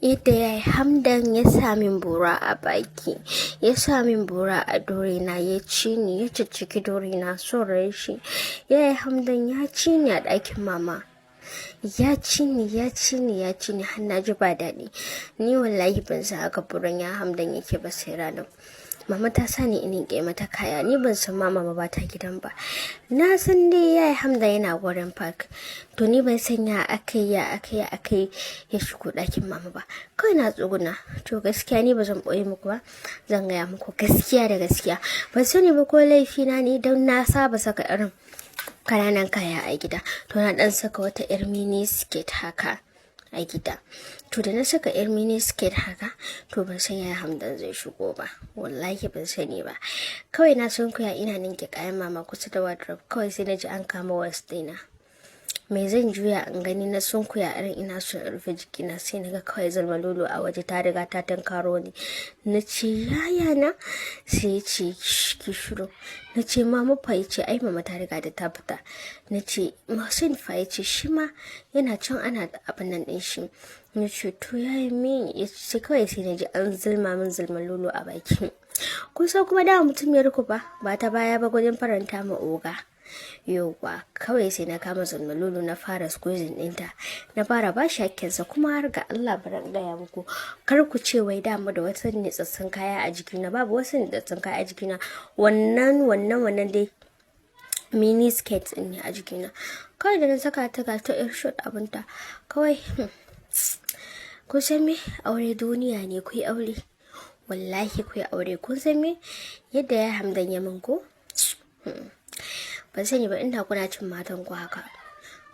Yadda ya yi Hamdan ya sa min bura a baki, ya sa min bura a dorina, ya ci ni, ya cicciki dorina son ran shi. Ya yi Hamdan ya ci ni a ɗakin Mama. Ya ci ni, ya ci ni, ya ci ni har na ji ba daɗi. Ni wallahi ban san haka buran ya Hamdan yake ba sai ranar. Mama ta sa ni in ninke mata kaya, ni ban san ma Mama ba ta gidan ba. Na san dai ya yi Hamdan yana wurin park. To ni ban san ya akai ya akai akai ya shigo ɗakin Mama ba. Kawai na tsuguna. To gaskiya ni ba zan ɓoye muku ba. Zan gaya muku gaskiya da gaskiya. Ban sani ba ko laifina ne don na saba saka irin kananan kaya a gida. To na ɗan saka wata 'yar mini skirt haka a gida. To da na saka 'yar mini skirt haka, to ban san yaya Hamdan zai shigo ba. Wallahi ban sani ba. Kawai na sunkuya ina ninke kayan Mama kusa da wardrobe, kawai sai na ji an kama waist ɗina. Me zan juya in gani? Na sunkuya irin ina son in rufe jikina, sai na ga kawai zalma lolo a waje ta riga ta tankaro ni. Na ce, "Yaya na?" Sai ya ce, "Ki shiru." Na ce, "Mama fa?" Ya ce, "Ai Mama ta riga da ta fita." Na ce, "Mohsin fa?" Ya ce, "Shi ma yana can ana abin nan ɗin shi." Na ce, "To yaya me?" Ya ce, kawai sai na ji an zilma min zalma lolo a baki. Kun san kuma da mutum ya ruku ba, ba ta baya ba gurin faranta ma oga. Yauwa, kawai sai na kama zalma lolo, na fara squeezing ɗinta, na fara ba shi hakkinsa. Kuma har ga Allah, baran gaya muku, kar ku ce wai dama da wasu nitsatsun kaya a jikina. Babu wasu nitsatsun kaya a jikina. Wannan dai mini skirt ɗin ne a jikina. Kawai da na saka ta, ga ta yar short abinta kawai. Kun san me? Aure duniya ne. Ku yi aure, wallahi ku yi aure. Kun san me? Yadda ya Hamdan ya min ko, ban sani ba, inda kuna cin matan ku haka,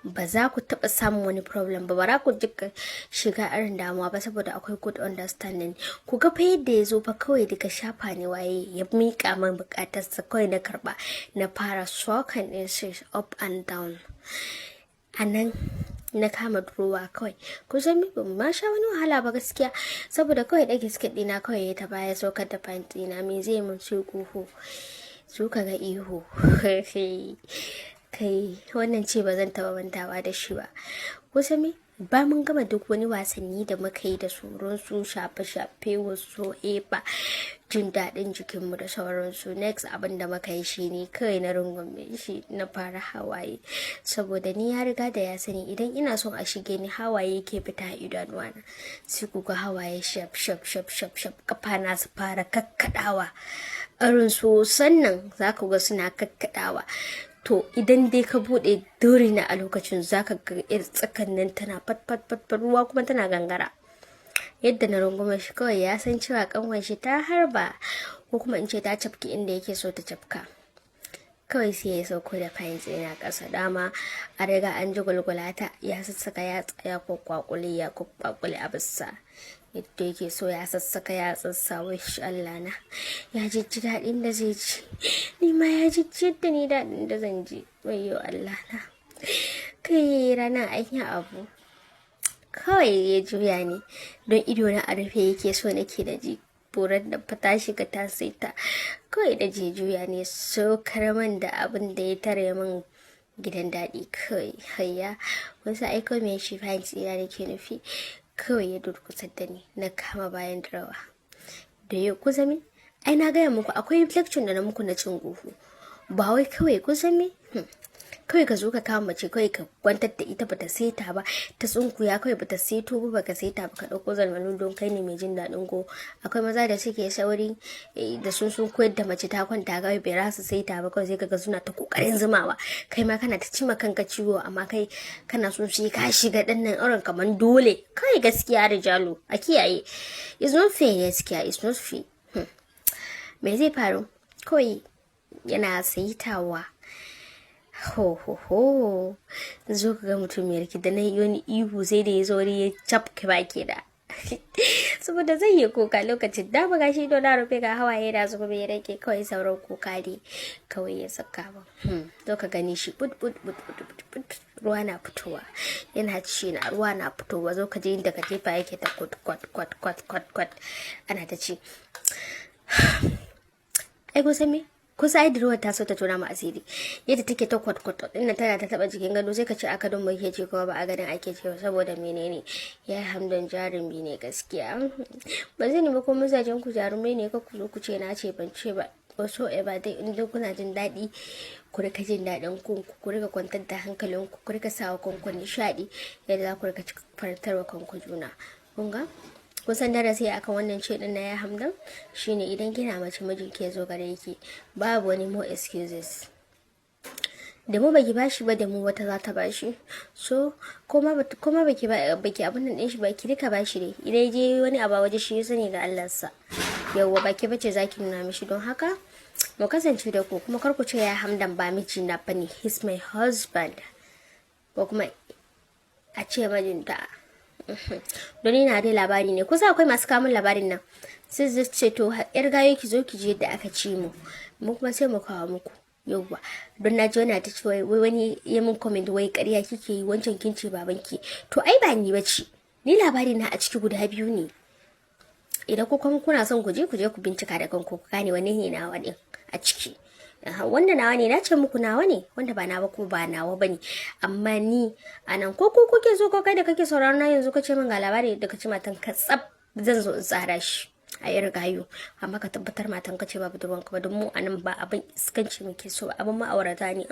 ba za ku taɓa samun wani problem ba, ba za ku jika shiga irin damuwa ba, saboda akwai good understanding. Ku ga fa yadda ya zo fa, kawai daga shafa ne waye ya miƙa min buƙatarsa, kawai na karɓa, na fara sucking ɗin shi up and down. A nan na kama durowa kawai. Kun san me? Ban ma sha wani wahala ba gaskiya, saboda kawai ɗage skirt ɗina kawai ya ta baya, saukar da pant ɗina. Me zai mun? Sai kuhu su ka ga ihu. Kai, wannan ce ba zan taɓa mantawa da shi ba. Kusa me? Ba mun gama duk wani wasanni da muka yi da sauransu, shafe-shafe, wasu eba jin daɗin jikinmu da sauransu, next abin da muka yi shi ne kawai na rungume shi, na fara hawaye, saboda ni ya riga da ya sani idan ina son a shige ni, hawaye ke fita a idanuwana. Sai ku ga hawaye shaf shaf shaf shaf shaf, kafa na su fara kakkaɗawa irin sosan nan, za ku ga suna kakkaɗawa. To idan dai ka bude na a lokacin, zaka ga ir tsakan nan tana fat fat fat ruwa kuma tana gangara. Yadda na rungume shi, kawai ya san cewa kanwan shi ta harba, ko kuma in ce ta cafki inda yake so ta cafka. Kawai sai ya sauko da pant yana ƙasa. Dama a riga an ji gulgulata. Ya sassaka ya tsaya ko kwakule, ya kwakule a bisa yadda yake so, ya sassaka ya tsassa. Wai Allah na, ya jijji daɗin da zai ji, ni ma ya jijji da ni daɗin da zan ji. Wayyo Allah na. Kai, ranar an yi abu. Kawai ya juya ne don ido na a rufe yake so nake da ji buran da fata shiga ta saita. Kawai da je juya ne so man da abin da ya tare min gidan daɗi. Kawai hayya, wasu aiko mai shi fahimci ina da ke nufi. Kawai ya durkusa da ni, na kama bayan drawer da ya kusa min. Ai na gaya muku akwai lecture da na muku na cin guhu. Ba wai kawai kusan me, kawai ka zo ka kama mace, kawai ka kwantar da ita, bata seta ba, ta tsunkuya, kawai bata seto ba, baka seta ba, ka dauko zalmanu don kai ne mai jin daɗin ko. Akwai maza da suke sauri da sun koyar da mace ta kwanta, kawai bai rasa seta ba, kawai sai kaga suna ta kokarin zumawa. Kai ma kana ta cima kanka ciwo, amma kai kana son sai ka shiga dan nan irin kaman dole. Kai, gaskiya da jalo a kiyaye, it's not fair. Gaskiya it's not fair. Me zai faru? Kawai yana saitawa, ho ho ho, zo ka ga mutumiyar ki da na yi wani ihu, sai da ya zo ya cafke baki da, saboda zai yi kuka lokacin da ba gashi ido na rufe, ga hawaye da su kuma ya rage, kawai sauran kuka ne kawai ya saka ba. Zo ka gani shi bud bud bud bud bud, ruwa na fitowa, yana ci na, ruwa na fitowa. Zo ka je inda katifa yake ta kwat kwat kwat kwat kwat kwat, ana ta ci. Ai kusan me Kusa ai durowa ta so ta tona mu asiri, yadda take ta kwatkwat din nan, tana ta taba jikin gado, sai ka ce aka don muke ce, kuma ba a gadon ake ce. Saboda menene? Ya Hamdan jarumi ne gaskiya. Ba zai ba ko mazajen ku jarumai ne, ka ku zo ku ce na ce, ban ce ba. Whatsoever dai, in dai kuna jin daɗi, ku rika jin daɗin ku, ku rika kwantar da hankalin ku, ku rika sawa kanku nishaɗi, yadda za ku rika fartarwa kanku juna. Kun ga, kusan darasi akan wannan ce din na ya Hamdan shine, idan kina mace, mijin ke zo gare ki, babu wani more excuses. Da mu baki bashi ba, da mu wata za ta bashi. So kuma baki baki abin nan din shi ba, ki rika bashi dai. Idan je wani abu waje, shi ya sani da Allah sa. Yawwa, baki bace zaki nuna mishi. Don haka mu kasance da ku. Kuma kar ku ce ya Hamdan ba miji na bane. He's my husband, ko kuma a ce mijinta. Don ina dai labari ne kusa, akwai masu kamun labarin nan, sai zai ce, "To, yar gayo, ki zo ki je yadda aka ci mu." Mu kuma sai mu kawo muku. Yauwa, don na ji wani ta ce wai wani ya min comment, wai ƙarya kike yi, wancan kin ce babanki. To ai ba ni bace, ni labari na a ciki guda biyu ne. Idan ko kuma kuna son ku je, ku je ku bincika da kanku, ku gane wanne ne nawa din a ciki. Wanda nawa ne, na ce muku nawa ne, wanda ba nawa kuma ba nawa bane. Amma ni anan, ko ku kuke so, ko kai da kake sauraron na yanzu, kace min ga labari da kace matan ka tsab, zan zo in tsara shi a yar gayu. Amma ka tabbatar matan ka ce, ba budurwanka ba. Don mu anan ba abin iskanci muke so ba, abin ma'aurata ne.